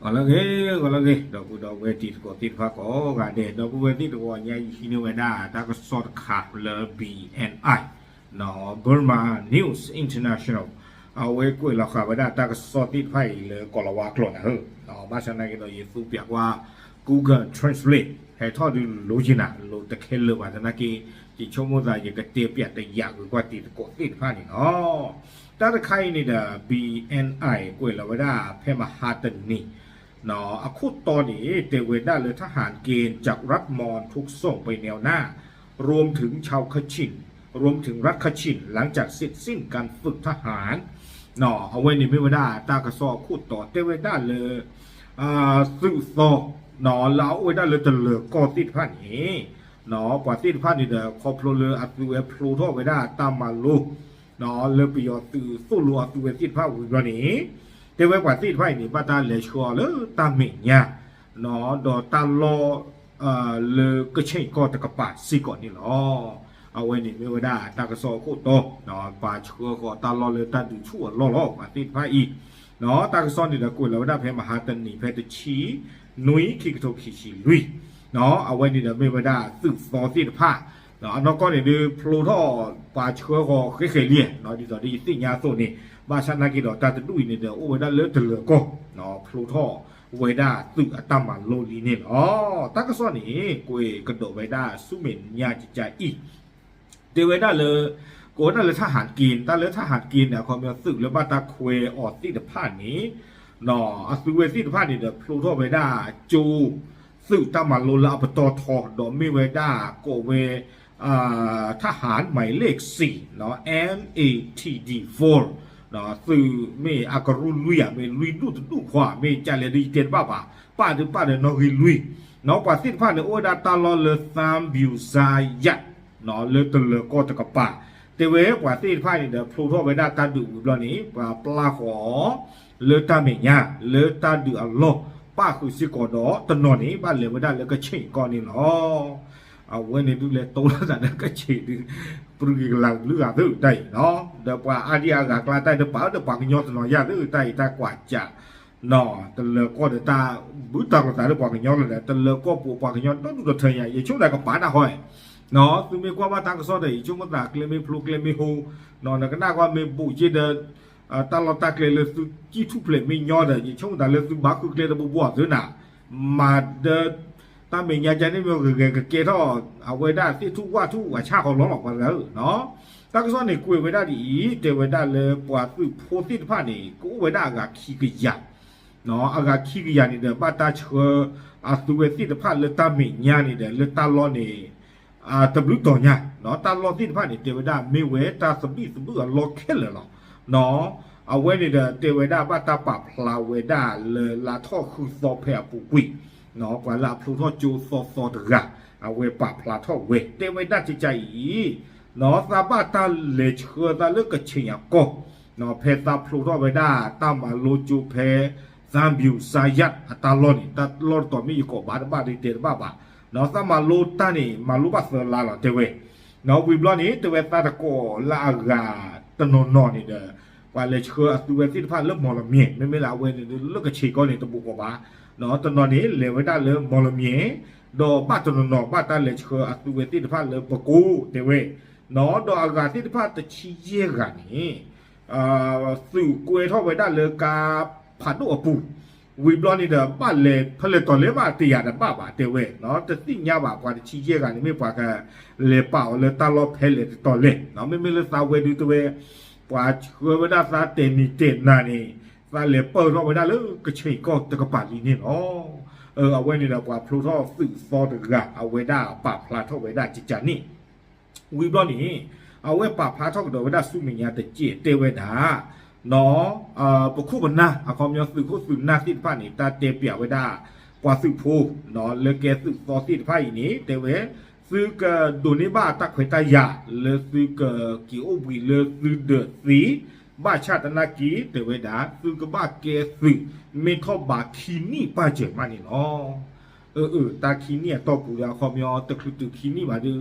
ဂီၤလၢအဂ့ၤ ဂီၤလၢအဂ့ၤ ဒီပုၢ်ဒီဝဲၢ်တံၤသကိးသ့ၣ်တဖၣ်ကိးဂၤဒဲး, ဒီပုၢ်ဝဲၢ်သ့ၣ်တဂီၤညါအံၤ ဟံးန့ၢ်ဝဲဒၣ်တၢ်ကစီၣ်တခါလၢ B N I, Burma News International, အဝဲကွဲးလီၤဃာ်ဝဲဒၣ်တၢ်ကစီၣ်သ့ၣ်တဖၣ်အံၤလၢကိၤလၤဝါကျိာ်နၤဧၢ, ဘၣ်ဆၣ်သနာ်က့ဒီး ယသူပၠးကွၢ် Google Translate ဟဲထီၣ်ဒုးလိက့ၤနၤ လိတခဲလၢာ်ဘၣ်သနာ်က့, ယဆိကမိၣ်သးယကတဲပၠးတယာ်ကွံာ်ကွၢ်တံၤသကိးသ့ၣ်တဖၣ်န့ၣ်လီၤ. တၢ်တခါအံၤန့ၣ်ဒီး B N I ကွဲးလီၤဝဲဒၣ်ဖဲမဟါတနံၤ အခိၣ်တီန့ၣ် တဲဝဲဒၣ်လၢ ทหารเกณฑ์จากรัฐมอญถูกส่งไปแนวหน้า รวมถึงชาวคชิน รวมถึงรัฐคชิน หลังจากเสร็จสิ้นการฝึกทหาร အဝဲန့ၣ်မ့ၢ်ဝဲဒၣ်တၢ်ကစီၣ်အခိၣ်တီ တဲဝဲဒၣ်လၢ သုးသီ လၢအအိၣ်ဝဲဒၣ်လၢတလၢၤကီၢ်သ့ၣ်တဖၣ်န့ၣ် ပှၤသ့ၣ်တဖၣ်န့ၣ်ဒီး ခီဖျိလၢအသုဝဲဖျိထီၣ်ဝဲဒၣ်တၢ်မၤလိ လၢပယီၤသုးသိၣ်လိအသုဝဲသ့ၣ်တဖၣ်ဝံၤဘျီန့ၣ် တဲဝဲပှၤသ့ၣ်တဖၣ်အံၤန့ၣ် ဘၣ်တၢ်လဲၤဆှၢအီၤလၢတၢ်မဲာ်ညါ ဒီးတၢ်လီၢ် လၢကဆ့ၣ်ကီၢ်တကပၤစ့ၢ်ကီးန့ၣ်လီၤ. အဝဲန့ၣ်မ့ၢ်ဝဲဒၣ်တၢ်ကစီၣ်အခိၣ်တီ ပှၤဆှၢဃီၤတၢ်လီၢ်လၢတၢ်ဒုးဆူၣ်အလီၢ်လီၤ ပှၤသ့ၣ်တဖၣ်အံၤ တၢ်ကစီၣ်န့ၣ်ဒီးကွဲးလီၤဝဲဒၣ်ဖဲမဟါတနံၤ ဖဲတဆံနွံ ခံကထိခံဆံလွံၢ် အဝဲန့ၣ်ဒီးမ့ၢ်ဝဲဒၣ်သုးသီသ့ၣ်တဖၣ် အနီၢ်ကီၢ်န့ၣ်ဒုးဖျိထီၣ်ပှၤဆှၢဃီၤဃဲဃဲလံ ဒ်သိးဒီးယသ့ၣ်ညါအသိးန့ၣ် ဘၣ်ဆၣ်သနာ်က့ဒီးတၢ်တဒူၣ်အံၤန့ၣ်ဒီးအိၣ်ဝဲဒၣ်လၢတလၢၤကီၢ် ဖျိထီၣ်ဝဲဒၣ်သုးအတၢ်မၤလိလံန့ၣ်လီၤ. တၢ်ကစီၣ်န့ၣ် ကွဲးကဒီးဝဲဒၣ်ဆူမဲာ်ညါကကါအံၤ တဲဝဲဒၣ်လၢ ကိးဝဲဒၣ်လၢ ทหารเกณฑ์ တၢ်လၢ ทหารเกณฑ์ န့ၣ် အခီပညီသုးလၢဘၣ်တၢ်ခွဲးအီၤသ့ၣ်တဖၣ်န့ၣ် အသုဝဲသ့ၣ်တဖၣ်န့ၣ်ဒီးဖျိထီၣ်ဝဲဒၣ်ကၠိ သုးတၢ်မၤလိလၢအပတီၢ်ထီ ဒီးမ့ၢ်ဝဲဒၣ်ကိးဝဲ ทหารหมายเลขสี่ เนาะ M A T D four သုးမ့ၢ်အကရူၢ်လွံၢ်ဧါ မ့ၢ်လွံၢ်ဒူၣ်တဒူၣ်ခွါ မ့ၢ်ကလဲၣ်ဒုးယတဲတဘၣ်ဘၣ် ပၣ်ဒုးပၣ်ဒီးနီၣ်ဂံၢ်လွံၢ် ပှၤသ့ၣ်တဖၣ်န့ၣ် အိၣ်ဝဲဒၣ်တၢ်လီၢ်လၢ သန်းပြုစံယတ် လၢတလၢၤကီၢ်တကပၤ တဲဝဲပှၤသ့ၣ်တဖၣ်န့ၣ်ဒီး ဖျိထီၣ်ဝဲဒၣ်တၢ်ဒုးဝံၤဘျီန့ၣ် ပှၤပျၢ်ဃီၤ လၢတၢ်မဲာ်ညါ လၢတၢ်ဒုးအလီၢ် ပၣ်ဃုာ်စ့ၢ်ကီးဒီးတနီၤန့ၣ် ဘၣ်လဲၤဝဲဒၣ်လၢကဆ့ၣ်ကီၢ်န့ၣ်လီၤ. အဝဲန့ၣ်ဒုးလဲၤတိလိာ်သးဒီးကဆ့ၣ်ဒုး ပြူၤက့ၤကလၤကဘျုးဂၤသ့ၣ်တၢ်အံၤ ဒီးပှၤအါဒံအါဂၤကျါတၢ်အံၤတပာ်ဒီးပှၤကညီတနီၤယၢ်သ့ၣ်တၢ်အံၤတၢ်ကွၢ်စး တလၢၤကီၢ်ဒီးတၢ်ဘုတၢ်ကီသးလၢပှၤကညီလီၤဒီး တလၢၤကီၢ်ပူၤပှၤကညီဒီဒူၣ်ဒီထၢညါ ယဆိကမိၣ်သးကပာ်တၢ်ဃီ သုမ့ၢ်ကွၢ်ဘၣ်တၢ်ကစီၣ်ဒီး ယဆိကမိၣ်သးကျဲမ့ၢ်ဖျိကျဲမ့ၢ်ဟိ နကနၣ်ကွၢ်မ့ၢ်ဘူးက့ဒီး တၢ်လီၢ်တၢ်ကျဲလၢသုစံၣ်ထူၣ်ဖျဲးမ့ၢ်ညီဒီး ယဆိကမိၣ်သးလၢသုဘၣ်ဃုကျဲတဘိဘိအသုနၤ မၤဒီး တၢ်မဲာ်ညါကန့ၣ်မ့ၢ်ဂ့ၤဂ့ၤကကဲထီၣ် အဝဲဒၣ်သ့ၣ်ထူၣ်ဝၣ်ထူၣ်အဆၣ်ဃီလီၤလီၤပှၤတဂၤဧၢ တၢ်ကစီၣ်န့ၣ်ကွဲးဝဲဒၣ်ဒ်အံၤ တဲဝဲဒၣ်လၢပှၤသုးဖိသ့ၣ်တဖၣ်န့ၣ် ကအိၣ်ဝဲဒၣ်အဂၤခံကယၤ အဂၤခံကယၤန့ၣ်ဒီး ဘၣ်တၢ်ဆှၢအသုဝဲသ့ၣ်တဖၣ်လၢတၢ်မဲာ်ညါန့ၣ်ဒီး လၢတၢ်လီၢ်န့ၣ် တဘျုးတီၤညါ တၢ်လီၢ်သ့ၣ်တဖၣ်န့ၣ် တဲဝဲဒၣ်မ့ၢ်ဝဲတၢ်သဘံၣ်သဘုၣ်အလီၢ်ခဲလၢာ်လီၤ. အဝဲန့ၣ်ဒီးတဲဝဲဒၣ်ဘၣ်တၢ်ပာ်ဖျါဝဲဒၣ်လၢလါထီၣ်ဃုသီဖဲအပူၤကွံာ် ပှၤလၢအဖျိထီၣ်ကၠိသီသီတဂၤ အဝဲပာ်ဖျါထီၣ်ဝဲ တဲဝဲဒၣ်ကကါအံၤ သးဘၣ်တၢ်လဲၤဆှၢသးလၢကဆ့ၣ်အကီၢ် ဖဲသးဖျိထီၣ်ဝဲဒၣ်တၢ်မၤလိကၠိဖဲ သန်းပြုစံယတ် အတၢ်လီၢ်န့ၣ် တၢ်လီၢ်တတီၤမ့ၢ်ယကိးဘၣ်တဘၣ်ဒုးတဲတဘၣ်ဘၣ် သးမၤလိတၢ်န့ၣ် မၤလိဘၣ်သၢလါလီၤတဲဝဲ ဝံၤဘျီန့ၣ် တဲဝဲသးတကိးလၢအဂၤတနီၤနီၤန့ၣ်ဒီး ပှၤလဲၤဆှၢအသုဝဲသ့ၣ်တဖၣ်လၢမီၢ်လမၠဲၣ် မ့မ့ၢ်လၢအဝဲန့ၣ်လၢကဆ့ၣ်ကီၢ်န့ၣ် တဘူးကိးဘၣ် တနီၤန့ၣ် လဲၤဝဲဒၣ်လၢမီၢ်လမၠဲၣ် ဒီးဘၣ်တနီၤနီၤဘၣ်တၢ်လဲၤဆှၢအသုဝဲသ့ၣ်တဖၣ်လၢပကိးတဲဝဲ ဒီးအဂၤသ့ၣ်တဖၣ်တဆံယဲၢ်ဂၤန့ၣ် သုးကွဲထီၣ်ဝဲဒၣ်လၢကါဖးဒိၣ်အပူၤ ဝံၤဘျီန့ၣ်ဒီး ဘၣ်လဲၤဖဲလဲၣ်တီၤလဲၣ်ဘၣ်တယာ်တဘၣ်ဘၣ်တဲဝဲ တသ့ၣ်ညါဘၣ်ပှၤတဆံယဲၢ်ဂၤန့ၣ် မ့ၢ်ပှၤကလဲၤပာ်အီၤလၢတၢ်လီၢ်ဖဲလဲၣ်တတီၤလဲၣ် မ့မ့ၢ်လၢသးဝဲဒုးတဲဝဲ ပှၤဆှၢဝဲဒၣ်သးတဲာ်နံၤတဲာ်နၤန့ၣ် သးလဲၤပၢၢ်ထီၣ်ဝဲဒၣ်လၢကဆ့ၣ်ကီၢ်တကပၤလံန့ၣ်လီၤ. အဝဲန့ၣ်ဒီးပှၤဖျိထီၣ်သုးသီတဂၤ အဝဲဒၣ်ပာ်ဖျါထီၣ်ဝဲဒၣ်ကကါန့ၣ် ဝံၤဘျီန့ၣ် အဝဲပာ်ဖျါထီၣ်ကဒီးဝဲဒၣ်ဆူမဲာ်ညါတကဲးတဲဝဲဒၣ် ပခိၣ်ပနၢ် အခီပညီသုးခိၣ်သုးနၢ်သ့ၣ်တဖၣ်န့ၣ် တၢ်တဲပၠးဝဲဒၣ် ပှၤသုးဖိ လၢကဲသုးသီသ့ၣ်တဖၣ်အံၤန့ၣ် တဲဝဲ သုကဒိးန့ၢ်ဘၣ်တၢ်ခွဲးတၢ်ယာ် လၢသုကက့ၤအိၣ်ဘှံးလၢသုဒၢးသ့ ဘၣ်ဆၣ်သနာ်က့ တဲဝဲဒၣ် သုကဘၣ်ကဲသုး မ့ၢ်ထီၣ်ဘးခံနံၣ်ပာ်စၢၤမးန့ၣ်လီၤ. အၢ အၢ တၢ်ခံနံၣ်အတီၢ်ပူၤဒီး အခီပညီ တချုးတုၤခံနံၣ်ဘၣ်ဒီး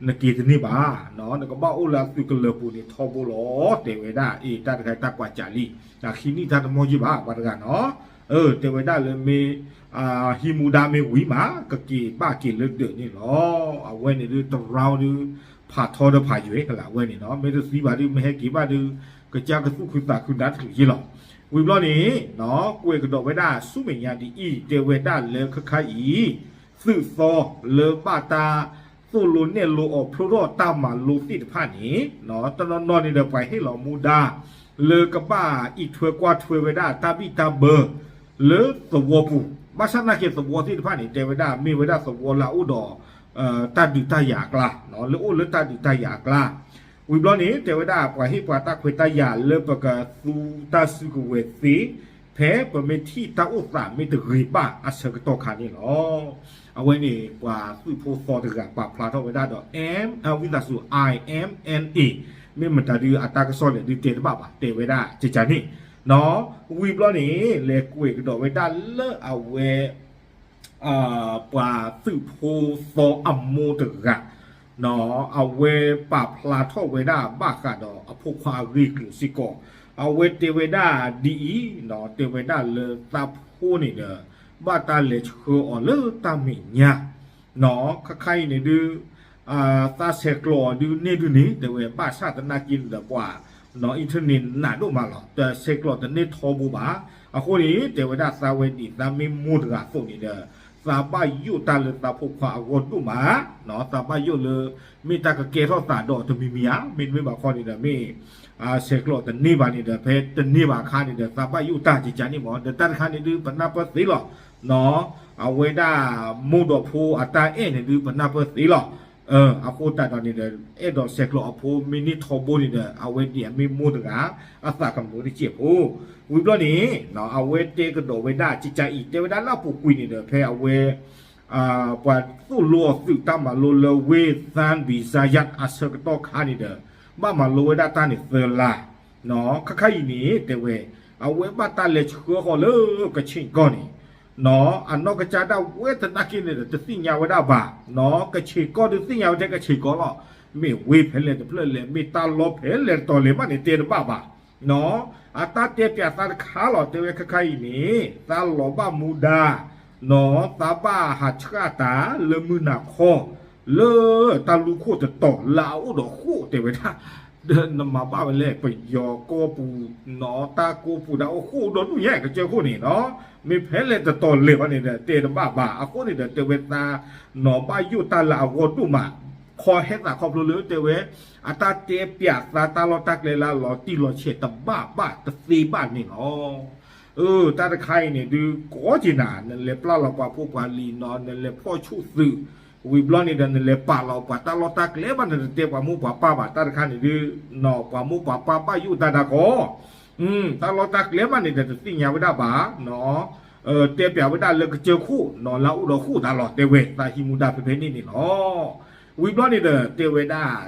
နက့ၤတန့ၢ်ဘၣ်, နကဘၣ်အိၣ်လၢအသုးကလၢၤပူၤန့ၣ်ထီဘိလီၤ တဲဝဲဒၣ်. အ့ တၢ်တခါတၢ်ကွၢ်စးလံ, ခံနံၣ်တၢ်တမီၢ်ယံၢ်ဘၣ် ပှၤတဂၤနီၤ. တဲဝဲဒၣ်လၢမ့ၢ် ဟံးမူဒါမ့ၢ်ဝံၤမး ကက့ၤဘၣ်က့ၤလၢဒၢးန့ၣ်လီၤ. အဝဲန့ၣ်ဒုးတရၢဒုး ဖးထီဒီးဖးယွဲၢ်လၢအဝဲန့ၣ်နီၤ မ့ၢ်တသံဘၣ်ဒုး မ့ၢ်ဟဲက့ၤဘၣ်ဒုး ကစၢ်ကသူၣ်ခုသးခုနးတချုးယ့ၢ်လီၤ. ဝံၤဘျီန့ၣ် ကွဲးကဒီးဝဲဒၣ်ဆူမဲာ်ညါဒ်အံၤ တဲဝဲဒၣ်လၢခဲခါအံၤ သုးသီလၢဘၣ်တၢ်သိၣ်လိနဲၣ်လိအီၤဖျိထီၣ်တၢ်မၤလိသ့ၣ်တဖၣ်န့ၣ် တနီၤနီၤန့ၣ်ဒီးပှၤဟ့ၣ်လီၤမူဒါ လၢကဘၣ်အံးထွဲကွၢ်ထွဲဝဲဒၣ်တၢ်ဘံၣ်တၢ်ဘၢ လၢသဝီပူၤ ဘၣ်ဆၣ်သနာ်က့သဝီသ့ၣ်တဖၣ်န့ၣ် တဲဝဲဒၣ်မ့ၢ်ဝဲဒၣ်သဝီလၢအအိၣ်ဒီး တၢ်ဒုးတၢ်ယၤအကျါ လၢအိၣ်လၢတၢ်ဒုးတၢ်ယၤအကျါ ဝံၤဘျီန့ၣ် တဲဝဲဒၣ်ပှၤဟ့ၣ်ပှၤတၢ်ခွဲးတၢ်ယာ်လၢပကသူတၢ်စုကဝဲၤသ့ ဖဲပမ့ၢ်ထံၣ်တၢ်အိၣ်သးမ့ၢ်တဂ့ၤဘၣ်အဆၢကတီၢ်ခါန့ၣ်လီၤ. အဝဲန့ၣ် ပှၤသုးဖိသီတဂၤပာ်ဖျါထီၣ်ဝဲဒၣ်ဒီး M ဝံသးစူၤ I M N A မ့ၢ်မတၤဒုးအတၢ်ကစီၣ်လဲၣ်ဒုးတဲတဘၣ်ဘၣ် တဲဝဲဒၣ်ကကန့ၣ် ဝံၤဘျီန့ၣ် လဲၤကွဲးကဒီးဝဲဒၣ်လၢအဝဲ ပှၤသုးဖိသီအမိၢ်တဂၤ အဝဲပာ်ဖျါထီၣ်ဝဲဒၣ်ဘၣ်ဃးဒီးအဖိခွါအဂ့ၢ်ကျိၤစ့ၢ်ကီး အဝဲတဲဝဲဒၣ်ဒ်အံၤ တဲဝဲဒၣ်လၢသးဖိန့ၣ်ဒီး ဘၣ်တၢ်လဲၤဆှၢအီၤလၢတၢ်မဲာ်ညါ ခါခါအံၤန့ၣ်ဒုး သးဆဲးကျိးအီၤဒုးန့ၢ်ဒုးန့ၣ် တဲဝဲဘၣ်ဆၣ်သနာ်က့န့ၣ်ဒီးပှၤ internet နးဒိၣ်မးလီၤ တဆဲးကျိးတန့ၢ်ထီဘိဘၣ်. အဃိန့ၣ် တဲဝဲဒၣ်သးဝဲဒ်သးမ့ၢ်မိၢ်တဂၤအသိးန့ၣ်ဒီး သးဘၣ်ယိၣ်တၢ်လၢသးဖိခွါအဂီၢ်ဒိၣ်မး သးဘၣ်ယိၣ်လၢ မ့ၢ်တၢ်ကကဲထီၣ်သးဒီးတမံၤမံၤဧါ မ့တမ့ၢ်ဘၣ်ခီန့ၣ်ဒီးမ့ၢ် ဆဲးကျိးတန့ၢ်ဘၣ်န့ၣ်ဒီး ဖဲတန့ၢ်ဘၣ်အခါန့ၣ်ဒီး သးဘၣ်ယိၣ်တၢ်ကကန့ၣ်မး ဒီးတၢ်တခါန့ၣ်ဒုးပနၢ်ပၢၢ်သ့လီၤ အဝဲဒၣ်မိၢ်ဒီးဖိအတၢ်အဲၣ်န့ၣ်ဒုးပနၢ်ပၢၢ်သ့လီၤ. အဃိသတးဒီးန့ၣ်ဒီး အဲၣ်ဒိးဆဲးကျိးအဖိမ့ၢ်န့ၢ်ထီဘိန့ၣ်ဒီး အဝဲဒ်အမ့ၢ်မိၢ်တဂၤ အသးကမုာ်တစဲးဖိ ဝံၤဘျီန့ၣ် အဝဲတဲကဒီးဝဲဒၣ်ကကအံၤ တဲဝဲဒၣ်လၢအပူၤကွံာ်န့ၣ်ဒီး ဖဲအဝဲ ပှၤသိၣ်လိအီၤသုးတၢ်မၤလိလၢဝ့ၢ်သၣ်ဘံၣ်စါယၣ်အဆၢကတီၢ်ခါန့ၣ်ဒီး ဘၣ်မၤလိဝဲဒၣ်တၢ်န့ၣ်သၢလါ ခါခါအံၤန့ၣ် တဲဝဲ အဝဲဘၣ်တၢ်လဲၤဆှၢဃီၤလၢကဆ့ၣ်ကီၢ်န့ၣ် အနီၢ်ကစၢ်ဒၣ်ဝဲသနာ်က့န့ၣ်ဒီး တသ့ၣ်ညါဝဲဒၣ်ဘၣ် ကဆ့ၣ်ကီၢ်ဒုးသ့ၣ်ညါဝဲထဲကဆ့ၣ်ကီၢ်လီၤ. မ့ၢ်ဝ့ၢ်ဖဲလဲၣ်တဖျၢၣ်လဲၣ် မ့ၢ်တၢ်လီၢ်ဖဲလဲၣ်တတီၤလဲၣ်ဘၣ်န့ၣ် တဲတဘၣ်ဘၣ် အတၢ်တဲပၠးသးတခါလီၤ တဲဝဲခဲခါအံၤန့ၣ် သးလီၤဘၣ်မူဒါ သးဘၣ်ဟးဆှၣ်တၢ်လၢမုၢ်နၤခီ လၢတၢ်လူၢ်ခိၣ်တတီၤလၢအအိၣ်ဒီးဃိၣ်တဲဝဲဒၣ် ဒီးနမၤဘၣ်ဝဲလဲၣ် ပယီၤကီၢ်ပူၤ နီၢ်တၢ်ကိးပူၤဒၣ်အိၣ်ဃိၣ်ဒီဒူၣ်ညါ ကစၢၢ်ခိၣ်န့ၣ်နီၤ မ့ၢ်ဖဲလဲၣ်တတီၤလဲၣ်ဘၣ်န့ၣ်ဒီး တဲတဘၣ်ဘၣ် အဃိန့ၣ်ဒီး တဲဝဲသး နီၢ်ဘၣ်ယိၣ်တၢ်လၢအဂီၢ်ဒိၣ်မး ခီဟဲသးခီဖျိလၢတဲဝဲ အတၢ်တဲပၠးသးတၢ်လီၢ်တၢ်ကျဲလၢအလီၤတံၢ်လီၤဆဲးတဘၣ်ဘၣ်တသ့ဘၣ်န့ၣ်လီၤ. အၢ တၢ်တခါအံၤန့ၣ်ဒုး ကိးက့ၤနၤ နလဲၤပျၢ်လီၤပှၤဖိပှၤလံၤနီၤ နလဲၤဖီၣ်ဆူၣ်သုး ဝံၤဘျီန့ၣ်ဒီး နလဲၤပာ်လီၤပှၤတၢ်လီၢ်တၢ်ကျဲဘၣ် နတတဲပှၤမိၢ်ပှၤပၢ်ဘၣ် တၢ်တခါန့ၣ်ဒုး နီၢ်ပှၤမိၢ်ပှၤပၢ်ဘၣ်ယိၣ်တၢ်ဒၣ်ကီ တၢ်လီၢ်တၢ်ကျဲဘၣ်န့ၣ်ဒီး တသ့ၣ်ညါဝဲဒၣ်ဘၣ် တဲပၠးဝဲဒၣ်လၢကစၢၢ်ခိၣ်နီၤ လၢအအိၣ်ဒီးဃိၣ်တၢ်လီၤ တဲဝဲသးဟံးမူဒါဖဲဖဲန့ၣ်န့ၣ်လီၤ. ဝံၤဘျီန့ၣ်ဒီး တဲဝဲဒၣ်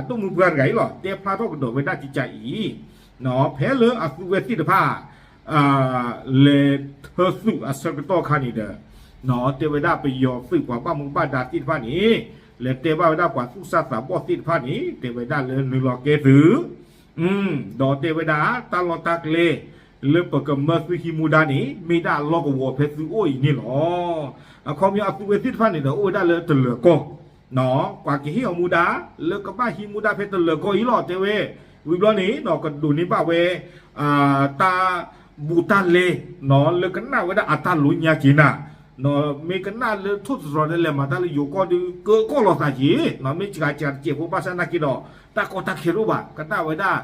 ဒိၣ်မုၢ်ပှၢ်တဂၤအံၤလီၤ တဲဖျါထီၣ်ကဒီးဝဲဒၣ်ကကးအံၤ ဖဲလၢအသုဝဲသ့ၣ်တဖၣ် လဲၤထၢသုးအဆၢကတီၢ်ခါန့ၣ်ဒီး တဲဝဲဒၣ်ပယီၤသုးပှၤဘၣ်မူဘၣ်ဒါသ့ၣ်တဖၣ်န့ၣ် လဲၤတဲဘၣ်ဝဲဒၣ်ပှၤသူၣ်စၢ်သးဘီၣ်သ့ၣ်တဖၣ်န့ၣ် တဲဝဲဒၣ်လၢနုာ်လီၤကဲသုး ဒီးတဲဝဲဒၣ် တၢ်လီၢ်တၢ်ကျဲ လၢပကမၢသုဟံးမူဒါန့ၣ် မ့ၢ်ဒၣ်အလီၢ်ကဝီၤဖဲသုအိၣ်အံၤန့ၣ်လီၤ. အခီပညီအသုဝဲသ့ၣ်တဖၣ်န့ၣ်ဒီး အိၣ်ဝဲဒၣ်လၢတလၢၤကီၢ် ပှၤကဟ့ၣ်အီၤမူဒါ လၢကဘၣ်ဟံးမူဒါဖဲတလၢၤကီၢ်အံၤလီၤ တဲဝဲ ဝံၤဘျီန့ၣ် ကဒိးန့ၢ်ဘၣ်ဝဲ တၢ်ဘူးတၢ်လဲ လၢကနၣ်ဝဲဒၣ်အတၢ်လိညါက့ၤနၤ မ့ၢ်ကနၣ်လၢထိၣ်သတြီၤလၢလဲၤမၤတၢ်လၢယိၤကီၢ်ဒုး ကကီၢ်လီၤသးက့ၤ မ့ၢ်စှၤစှၤတစဲးဖိဘၣ်ဆၣ်နာ်က့ဒီး တၢ်ကီတၢ်ခဲတအိၣ်ဘၣ် ကနၣ်ဝဲဒၣ်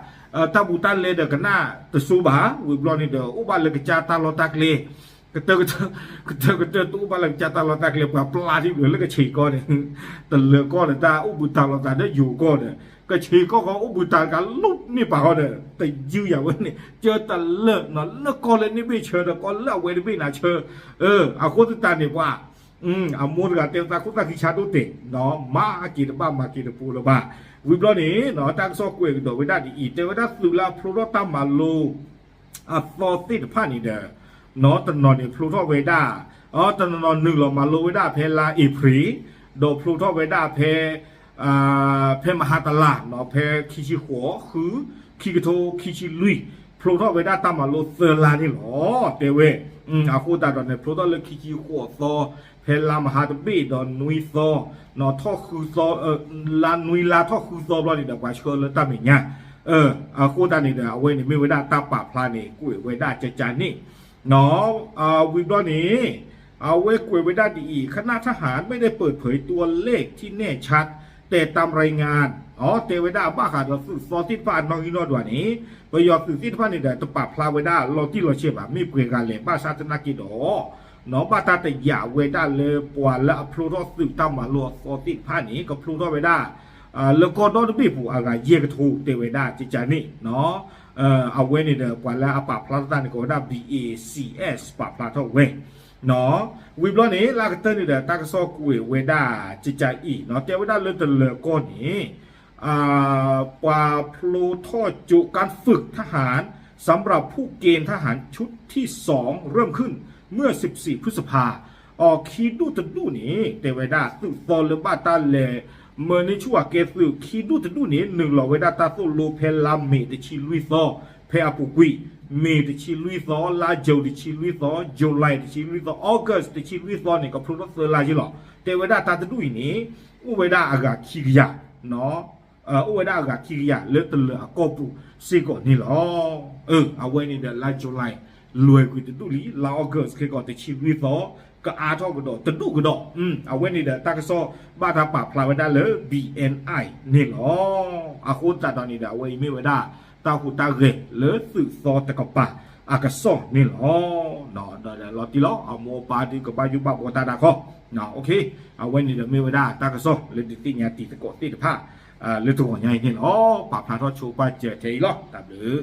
တၢ်ဘူးတၢ်လဲဒီးကနၣ်တစိဘၣ် ဝံၤဘျီန့ၣ်ဒီး အိၣ်ဘၣ်လၢကစၢ်တၢ်လီၢ်တၢ်ကျဲ ကတၢၢ်ကတၢၢ် ကတၢၢ်ကတၢၢ်တအိၣ်ဘၣ်လၢကစၢ်တၢ်လီၢ်တၢ်ကျဲ ပှၤပျၢ်ထံၣ်လၢကဆ့ၣ်ကီၢ်န့ၣ် တလၢၤကီၢ်န့ၣ် တၢ်အိၣ်ဘူးတၢ်လီၤသးဒီးယိၤကီၢ်ဒီး ကဆ့ၣ်ကီၢ်ဃီအိၣ်ဘူးတၢ်တကးလိၣ်န့ၢ်ပာ်ဃီဒီး တယုၢ်ယၤဝဲန့ၣ် ကၢတလၢာ် လၢကီၢ်လၢန့ၣ်ဘ့ၣ်ဆၢဒီးကီၢ်လၢအဝဲတဘ့ၣ်နၤဆၢ အဃိသတးန့ၣ်ပှၤ အမိၢ်တဂၤတဲသးခိၣ်သးခံဆါဒိၣ်တဲာ် မၤက့ၤတဘၣ်မၤက့ၤတပူၤလၢၤဘၣ် ဝံၤဘျီန့ၣ် တၢ်ကစီၣ်ကွဲးကဒီးဝဲဒၣ်ဒ်အံၤ တဲဝဲဒၣ်သုးလၢအဖျိထီၣ်တၢ်မၤလိ အသီသ့ၣ်တဖၣ်န့ၣ်ဒီး နီၢ်တနီၤန့ၣ်ဖျိထီၣ်ဝဲဒၣ် အတနီၤနီၤနုာ်လီၤမၤလိဝဲဒၣ်ဖဲလါအ့ဖြ့ၣ် ဒီးဖျိထီၣ်ဝဲဒၣ်ဖဲ ဖဲမဟါတလါ ဖဲခံဆံဃိး ဃု ခံကထိခံဆံလွံၢ် ဖျိထီၣ်ဝဲဒၣ်တၢ်မၤလိသၢလါန့ၣ်လီၤ တဲဝဲ. အဃိသတးဒီးန့ၣ် ဖျိထီၣ်လၢခံဆံဃိးသီ ဖဲလါမဟါတဘ့ၣ်ဒီးနွံသီ ထီၣ်ဃုသီ လါနွံလါထီၣ်ဃုသီဘျီန့ၣ်ဒီး ပှၤဆှၢလၢတၢ်မဲာ်ညါ အဃိသတးန့ၣ်ဒီး အဝဲန့ၣ်မ့ၢ်ဝဲဒၣ်တၢ်ပာ်ဖျါန့ၣ် ကွဲးဝဲဒၣ်ကကန့ၣ် ဝံၤဘျီန့ၣ် အဝဲကွဲးဝဲဒၣ်ဒ်အံၤ คณะทหารไม่ได้เปิดเผยตัวเลขที่แน่ชัด แต่ตามรายงาน တဲဝဲဒၣ်ဘၣ်ဃးဒီးသုးသီသ့ၣ်တဖၣ်အနီၣ်ဂံၢ်နီၣ်ဒွးန့ၣ် ပယီၤသုးသ့ၣ်တဖၣ်န့ၣ်ဒီး တပာ်ဖျါဝဲဒၣ်လီၤတံၢ်လီၤဆဲးဘၣ် မ့ၢ်ပှဲၤဂၤလဲၣ် ဘၣ်ဆၣ်သနာ်က့ဒီး ဘၣ်တၢ်တယာ်ဝဲဒၣ်လၢပှၤလၢအဖျိထီၣ်သုးတၢ်မၤလိအသီသ့ၣ်တဖၣ်န့ၣ် ကဖျိထီၣ်ဝဲဒၣ် လၢကီၢ်ဒီတဘ့ၣ်ပူၤအဂၤယဲၢ်ကထိ တဲဝဲဒၣ်ကကန့ၣ် အဝဲန့ၣ်ဒီး ပှၤလၢအပာ်ဖျါထီၣ်တၢ်န့ၣ် ကိးဝဲဒၣ် ဘီ เอ စီ เอส ပာ်ဖျါထီၣ်ဝဲ ဝံၤဘျီန့ၣ် လၢကတၢၢ်န့ၣ်ဒီး တၢ်ကစီၣ်ကွဲးဝဲဒၣ်ကကအံၤ တဲဝဲဒၣ်လၢတလၢၤကီၢ်န့ၣ် ပှၤဖျိထီၣ်ကၠိကၣ်ဖုၣ် ทหาร สำหรับผู้เกณฑ์ทหารชุดที่สองเริ่มขึ้นเมื่อสิบสี่พฤษภา အီၤခံဒူၣ်တဒူၣ်န့ၣ် တဲဝဲဒၣ်သုးသီလၢဘၣ်တၢ်လဲၤ မၢန့ၢ်ဆူၣ်အကဲသုး ခံဒူၣ်တဒူၣ်န့ၣ် နုာ်လီၤဝဲဒၣ်တၢ်သိၣ်လိဖဲလါမ့ၤတဆံလွံၢ်သီ ဖဲအပူၤကွံာ် မ့ၤတဆံလွံၢ်သီ လါယူၤတဆံလွံၢ်သီ July တဆံလွံၢ်သီ August တဆံလွံၢ်သီန့ၣ် ကဖျိထီၣ်သၢလါယ့ၢ်လီၤ. တဲဝဲဒၣ်တၢ်တဒူၣ်အံၤန့ၣ် အိၣ်ဝဲဒၣ်အဂၤခံကယၤ အိၣ်ဝဲဒၣ်အဂၤခံကယၤလၢတလၢၤအကီၢ်ပူၤစ့ၢ်ကီးန့ၣ်လီၤ. အဝဲန့ၣ်ဒီးလါ July လွဲၤကွံာ်တဒူၣ်လံ လါ August ခဲကီးတဆံလွံၢ်သီ ကအါထီၣ်ကဒီးတဒူၣ်ကဒီး အဝဲန့ၣ်ဒီးတၢ်ကစီၣ်ဘၣ်တၢ်ပာ်ဖျါဝဲဒၣ်လၢ ဘီ เอ စီ เอส န့ၣ်လီၤ. အဃိသတးဒီးန့ၣ်ဒီး အဝဲအံၤမ့ၢ်ဝဲဒၣ် တၢ်ဟူးတၢ်ဂဲၤလၢသုးသီတကပၤအကစီၣ်န့ၣ်လီၤ. ဒီးလီၤတံၢ်လီၤ အမိၢ်အပၢ်ဒုးကဘၣ်ယိၣ်ဘၣ်ဘှီတၢ်ဒၣ်ခီ အဝဲန့ၣ်ဒီးမ့ၢ်ဝဲဒၣ်တၢ်ကစီၣ်လၢဒုးသ့ၣ်ညါတံၤသကိးသ့ၣ်တဖၣ် လၢတဂီၤညါအံၤန့ၣ်လီၤ. ပာ်ဖျါထီၣ်ဆိပာ်စၢၤထဲအံၤလီၤ. တၢ်ဘျုး